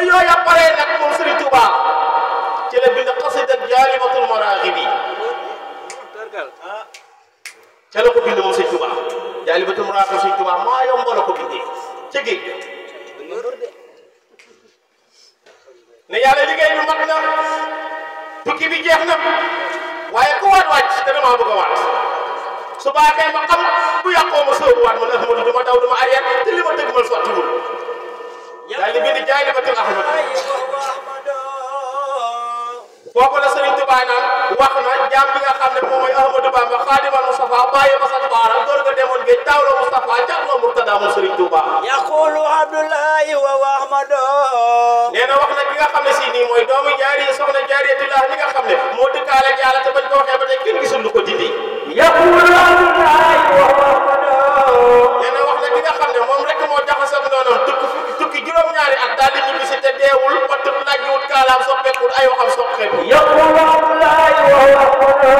yooya paree nag moom Sëriñ Tuuba ci la bind xasida Jaalibatul Maraaxibi ca la ko bind moom Sëriñ Tuuba Jaalibatul Maraaxibi Sëriñ Tuuba maa yomb la ko bindee ca géej ne yàlla liggéey bi mat na tukki bi jeex na waaye ku waat wàcc te damaa bëgg a waat su baaxee ma xam bu yàqoo ma sóobu waat man Ahmadu du ma daw du ma arrière te li ma dëgg man sottiwul daal di bind Jaalibatul Ahmad foofu la Sëriñ Tuubaa naan wax na jaam bi nga xam ne moom mooy Ahmadou Bamba Xaadimal Mustafa bàyyi ba sax baara góor ga demoon géej tawloo Mustafa jàlloo Murtada moom Sëriñ Tuubaa yaqulu Abdullahi wa Ahmadu nee na wax na ki nga xam ne si nii mooy doomu jaariya soxna Jaariyatullah mi nga xam ne moo dëkkaale ak yàlla te bañ ko waxee ba tey kenn gisul lu ko dindi yaqulu Abdullahi wa Ahmadu nee na wax na ki nga xam ne moom rek moo jaxasoo ak noonu tukki juróom-ñaari at daal di ñibbi si te deewul patut lajjiwut kaalaam soppeekul ay waxam soppeeku yaqulu Abdullahi wa Ahmadu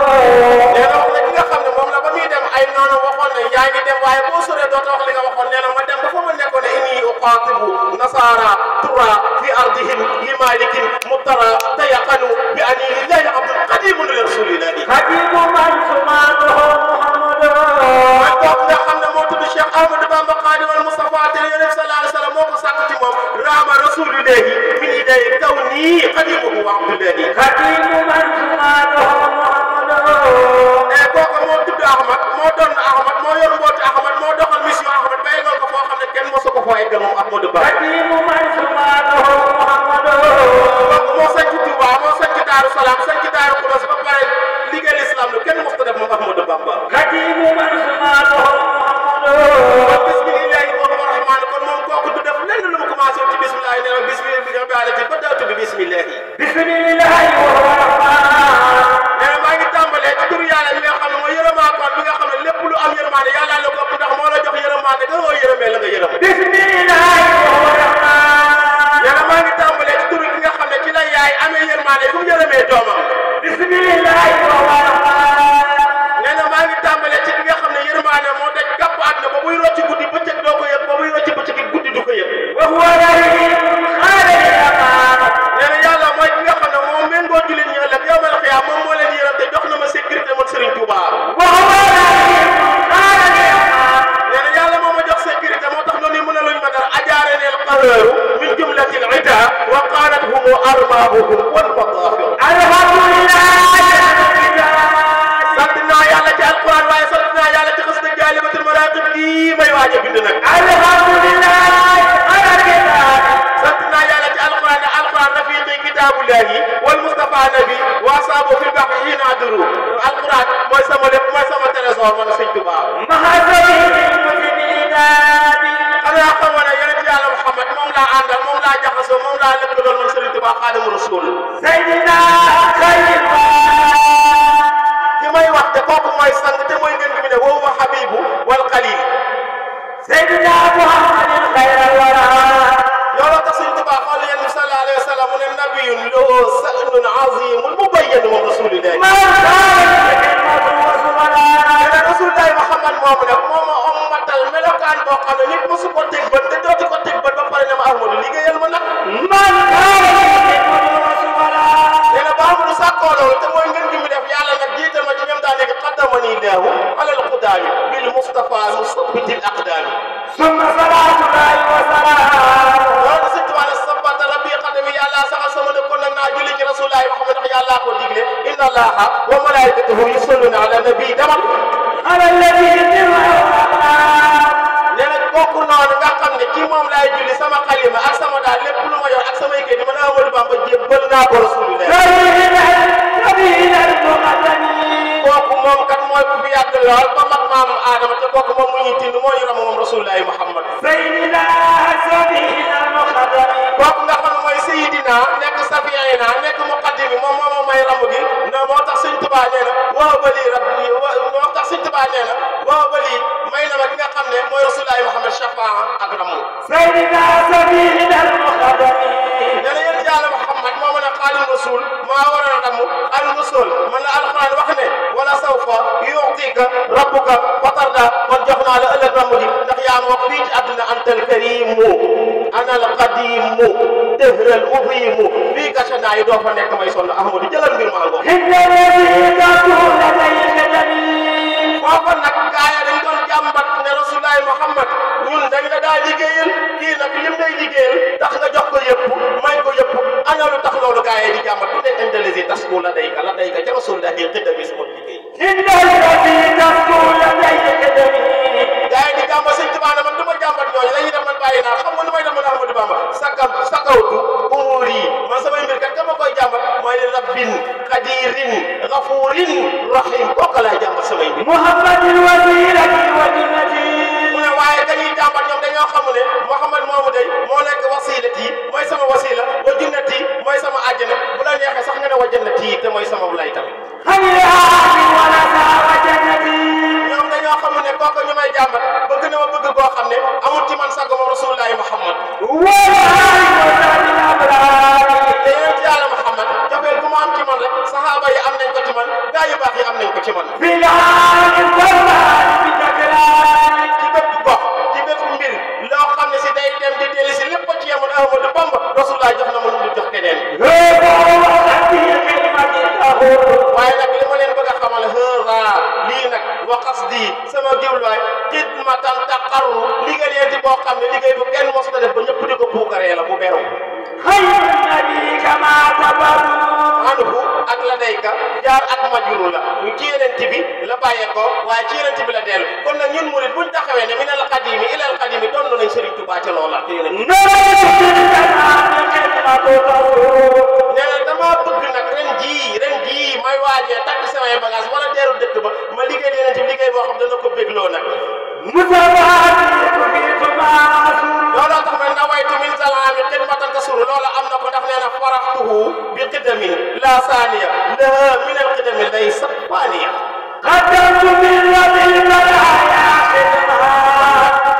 nee na wax na ki nga xam ne moom la ba muy dem ay noonu waxoon ne yaa ngi dem waaye boo soree doota wax li nga waxoon nee na ma dem ba fa ma nekkoon ne inni uqaatibu nasaara tura fi ardihim li malikin mutara tayaqanu bi ani lillahi abdul qadimun li rasulillahi qadimu man sumatuhu Muhammadu man kooku nga xam ne moo tudd Cheikh Ahmadou Bamba Xaadimal Mustafa te Yonent sallallahu alayhi wa sallam moo ko sàkk ci moom raama rasulillahi min iday kaw nii qadimuhu wa abdullahi qadimu man sumatuhu Muhammadu kooku moo tudd Ahmad moo doon Ahmad moo yor mbooti Ahmad moo doxal mission Ahmad ba yeggal ko foo xam ne kenn mosu ko foo eggal moom Ahmadou Bamba qadimu man sumatuhu Muhammadu kooku moo sanc Touba moo sanc Daaru Salaam sanc Daaru Xudoos ba pare liggéey l'islam lu kenn mosu ko def moom Ahmadou Bamba qadimu man sumatuhu Muhammadu bismillahi rahmaani kon moom kooku du def lenn lu mu commencé ci bismillahi nee na bismillahi ba daa tudd bismillahi bismillahi nee na maa ngi tàmbalee ci turu yàlla mi nga xam ne mooy yërëmaakoon bi nga xam ne lépp lu am yërëmaane yàlla la ko ndax moo la jox yërëmaane nga woo yërëmee la nga yërëm bismillahi nee na maa ngi tàmbalee ci turu ki nga xam ne ci la yaay amee yërëmaane fu mu yërëmee doomam bismillahi nee na maa ngi tàmbalee ci ki nga xam ne yërëmaane moo daj gàpp àdduna ba buy rocci guddi bëccëg doo ko yëg ba buy rocci bëccëg guddi du ko yëg wa huwa nee na yàlla mooy ki nga xam ne moom méngoo jullit ñi ëllëg yawmal xiyaam moom moo leen yërëm te jox na ma sécurité man Serigne Touba nee na yàlla moo ma jox sécurité moo tax noonu mën a luñ ma dara ajaare neel qahaaru min jumlatil ida wa qaanat humu arbaabuhum wal mataafiq alhamdulillah sant naa yàlla ci alquran waaye sant naa yàlla ci xasida Jaalibatul Maraqib gii may waaj a bind nag alhamdulillah sant naa yàlla ci alquran ne alquran rafiqi kitaabullahi wal mustafa nabi wa saabu fil baxri hiina aduru alquran mooy sama lépp mooy sama trésor man Sëñ Tuubaa xanaa xamoon ne yonent yàlla Muhammad moom laa àndal moom laa jaxasoo moom laa lëkkaloon man Sëriñ Tuubaa Xaadimu Rasuul Seydina ki may wax te kooku mooy sang te mooy ngeen gi mi ne wa huwa habibu wal qalil Seydina Muhammadin xayral wara looloo tax Sëriñ Tuubaa xool yéen bi sallallahu alayhi wa sallam mu ne nabiyun lahu sa'nun azimun mubayyan moom rasulillahi rasulillahi Muhammad moomu nag moo ma ommatal melokaan boo xam ne nit mosu ko teg bët te dootu ko teg bët ba pare ne ma Ahmadu liggéeyal ma nag nee na ba Ahmadu sàkkoo loolu te mooy ngeen gi mi def yàlla nag jiital ma ci ñoom daa nekk qaddamani llaahu alal qudaami bil Mustafa musabbitil aqdaami summa salaatullahi wa salaam loolu Sëñ Tuubaa ne sabbata rabbi qadami yàlla saxal sama ne kon nag naa julli ci rasulullahi Muhammad ndax yàlla ko digle inna allaha wa malaikatahu yusalluna ala nabi damal ala nabi nee na kooku noonu nga xam ne ci moom laay julli sama xalima ak sama daal lépp lu ma yor ak samay kay di mën a Ahmadu Bamba jébbal naa ko rasulullahi kooku moom kat mooy ku fi yàgg lool ba mag maam Aadama te kooku moom mu ñuy tind moo ñu ram moom rasulullahi Muhammad kooku nga xam ne mooy sayidina nekk safiina nekk muqaddimi moom moo may ramu gi moo tax Sëñ Tuubaa nee na waa bali rabbi moo tax Sëñ Tuubaa nee na waa bali may na ma ki nga xam ne mooy rasulullahi Muhammad shafaa ak ramu nee na yéen yàlla Muhammad moo mën a Xaadimu Rasuul maa war a ramu Xaadimu Rasuul man la alxuraan wax ne wala sawfa yu'tika rabbuka fatarda kon jox naa la ëllëg ramu gi ndax yaa ma wax fii ci àdduna antal karimu ana anal qadimu dëhral ubimu fii gàccanaa yi doo fa nekk may sonn Ahmadu jëlal mbir maa ngoo. foofa nag gaa yi dañ doon jàmbat ne Rasulullahi Muhammad ñun dañ la daa liggéeyal kii nag lim lay liggéeyal tax nga jox ko yëpp may ko yëpp ana lu tax loolu gaa yi di jàmbat ku ne indalisi tasku la dayka ca Rasulullahi xidami sama liggéey. gaa yi di jàmbat sëñ Tuubaa ne man du ma jàmbat ñooñu dañuy def man bàyyi naa xam nga lu may def man Ahmadu Bamba sakawtu umuur yi man samay mbir kat ka ma koy jàmbat mooy ne rabbin qadirin gafurin rahim kooku laay jàmbat samay mbir. Muhammadin wasilati wa jannati. mu ne waaye dañuy jàmbat ñoom dañoo xam ne Muhammad moomu day moo nekk wasilati mooy sama wasila wa jannati mooy sama àjjana bu la neexee sax nga ne wa jannati te mooy sama wulay tamit. ñoom dañoo xam ne kooku ñu may jàmbat bëgg na ma bëgg boo xam ne amul ci man sago moom Rasulullahi Muhammad. te yéen ci yàlla Muhammad jafeel bu mu am ci man rek saxaaba yi am nañ ko ci man gaa yu baax yi am nañ ko ci man. ci bépp gox ci bépp mbir loo xam ne si day dem di dellu si lépp ci yemoon Ahmadu Bamba Rasulullah jox na ma lu mu jox keneen. waaye nag li ma leen bëgg a xamal lii nag wa qasdi sama jubluwaay xidmatan taqarru liggéeyante boo xam ne liggéey bu kenn mos na def ba ñëpp di ko puukaree la bu beru. anhu ak la dayka jaar ak majuru la ci yeneen bi la bàyyeekoo waaye ci yeneen bi la dellu kon nag ñun murid buñ taxawee ne min al qadimi ila al qadimi doon nañ Serigne Touba ca loola ci yeneen nee na dama bëgg nag ren jii may waajee takk samay bagage wala deeru dëkk ba ma liggéey yeneen bi liggéey boo xam dana ko bégloo nag looloo tax na nawaytu min salaami xidmatan tasuru loola am na ko ndax nee na faraxtuhu bi qidamin la saaniya laha min al qidami laysa faaniya qaddamtu min rabbil baraaya xidma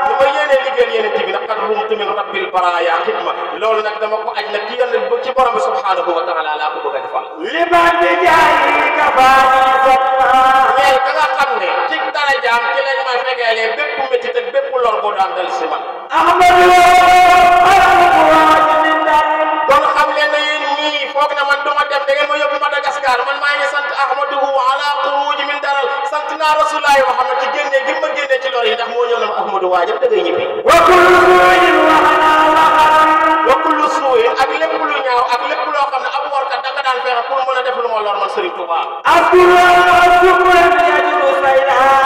li ma yéenee liggéeyal yeneen bi nag qad rumtu min rabbil baraaya xidma loolu nag dama ko aj nag ci yàlla ci borom bi subhanahu wa taala laa ko bëgg a defal liman bi jaayi kafaani ñeel ka nga xam ne ci darajaam ci lañ may fegeelee bépp métit ak bépp lor boo daan dal si man Ahmadu kon xam leen ne yéen ñii foog na man du ma dem da ngeen ma yóbbu Madagascar man maa ngi sant Ahmadu ala xuruji min daral sant naa Rasulullahi Muhammad ci génne gi ma génne ci lor yi ndax moo ñëw na ma Ahmadu waajab da ngay ñibbi wa kullu suuyin ak lépp lu ñaaw ak lépp loo xam ne ab warkat da nga daan fexe pour mën a def lu ma lor man Serigne Touba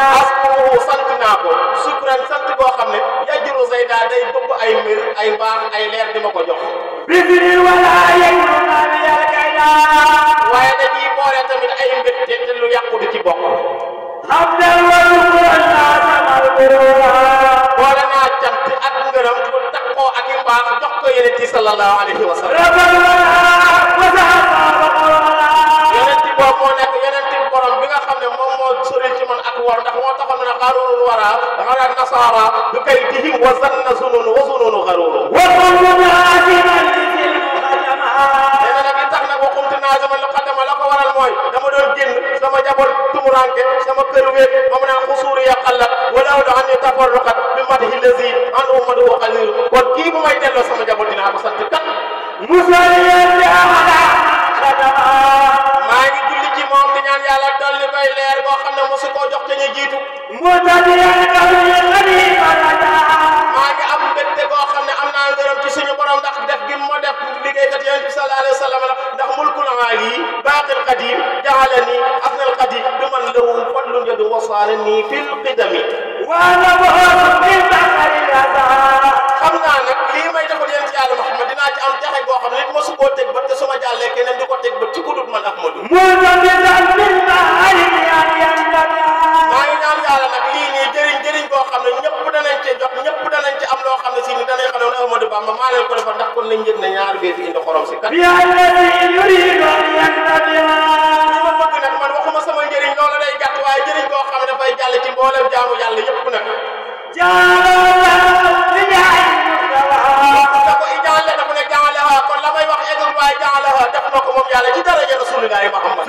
askuruhu sant naa ko sukran sant boo xam ne yajuru zayda day bëgg ay mbir ay mbaax ay leer di ma ko jox waaye dañuy boole tamit ay mbir te lu yàqu di ci bokk boole naa cant ak ngërëm bu takkoo ak i mbaax jox ko Yonent bi sallallahu alayhi wa sallam Yonent bi boobu moo nekk Yonent bi borom bi nga xam ne moom moo sori ci man ak war ndax moo taxoon ne xaarunul wara xalaat nasaara bi kaydihim wa zanna zununu wa zununu xarunu nee na nag li tax nag waxumtu naa sama lu xadama la ko waral mooy dama doon génn sama jaboot tumuranke sama kër wéet ba mu naan xusuuri yaqallat walaw la an tafarruqat bi madhi lazi an ummadu wa qalil kon kii bu may delloo sama jaboot dinaa ko sant kat maa ngi julli ci moom di ñaan yàlla dolli koy leer boo xam ne mosu koo jox te ñu jiitu maa ngi am mbégte boo xam ne am naa ngërëm ci suñu borom ndax def gi moo def liggéeykat Yonent bi sallallahu alayhi wa sallam la ndax mulkul aali baaqil qadim jaalani asnal qadim bi man lahu fadlun yadu wasaarani fil qidami xam naa nag lii may defal Yonent ci Yàlla Muhammad dinaa ci am jaxe goo xam ne nit mosu koo teg ba te su ma jàllee keneen di ko teg ba ci kudut man Ahmadu maa ngi ñaan Yàlla nag lii nii jëriñ boo xam ne ñëpp danañ ci jot ñëpp danañ ci am loo xam ne si ni danañ xam ne Ahmadu Bamba maa leen ko defal ndax kon lañ yëg ne ñaar bee fi indi xorom si kat li ma bëgg nag man waxuma sama njëriñ loola day gàtt waaye jëriñ boo xam ne dafay jàll ci mboolem jaamu yàlla yëpp nag dafa ijaale dafa ne jaalaha kon la may wax eggul waaye jaalaha def na ko moom yàlla ci daraja Rasulullahi Muhammad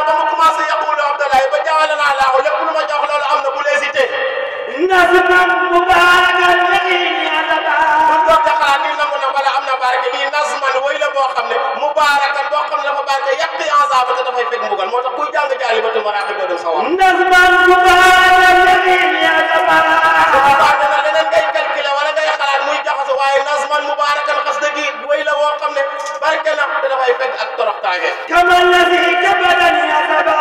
ba mu commencé yaqulu Abdoulaye ba jaale naa laahu lépp lu ma jox loolu am na bu hésité نظما مباركا يقين أدبا man doog a xalaat lii nangu na wala am na barke lii nazman way la boo xam ne mubaarakan boo xam ne dafa barke yàq ensaaba te dafay fekk mbugal moo tax kuy jàng Jaalibatul Maraqib doo dem sawar. نظما مباركا يقين أدبا waaw dana leneen ngay calculer wala ngay xalaat muy jaxase waaye nazman mubaarakan xas dëgg way la boo xam ne barke na te dafay fekk ak toroxtaange. كما الذي كبدني أدبا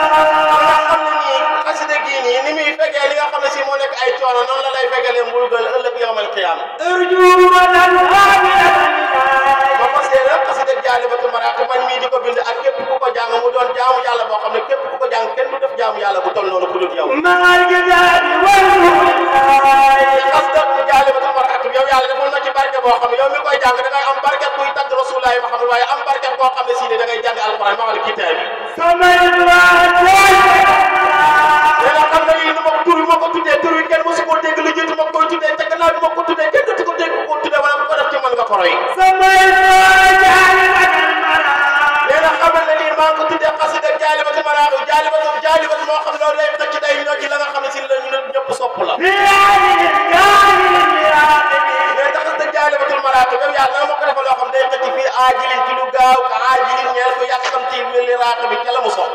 nga xam ne nii xasida gii nii ni muy fekkee li nga xam ne si moo nekk ay coono noonu la lay fekkalee mbugal ëllëg yawmal qiyaama. أرجو مدى ma fas yéene rek xasida Jaalibatul Maraqib man mii di ko bind ak képp ku ko jàng mu doon jaamu yàlla boo xam ne képp ku ko jàng kenn du def jaamu yàlla bu toll noonu ku dul yow. مع الجزاء والمولى xasida Jaalibatul Maraqib yow yàlla defal ma ci barke boo xam ne yow mi koy jàng da ngay am barke kuy tagg Rasulullaahi Muhammad waaye am barke boo xam ne si ne da ngay jàng alquran ma wala kitaab bi. سمعت yàlla xam na lii nu ma tur bi ma ko tuddee tur bi kenn mosu koo dégg lu jiitu ma koy tuddee te gannaaw bi ma ko tuddee kenn dootu ko dégg ko tuddee wala bu ko def ci mën nga ko roy. nee na xamal ne lii maa ngi ko tuddee xasida Jaalibatul Maraqib Jaalibat moo xam loolu lay tëj day ñoo ci la nga xam ne si la ñu ñëpp sopp la. mais tax xasida Jaalibatul Maraqib yow yàlla nga ma ko defal loo xam day xëcc fii aajilin ci lu gaaw ka aajilin ñeel ko yàkkamti li raax bi ca la mu sopp.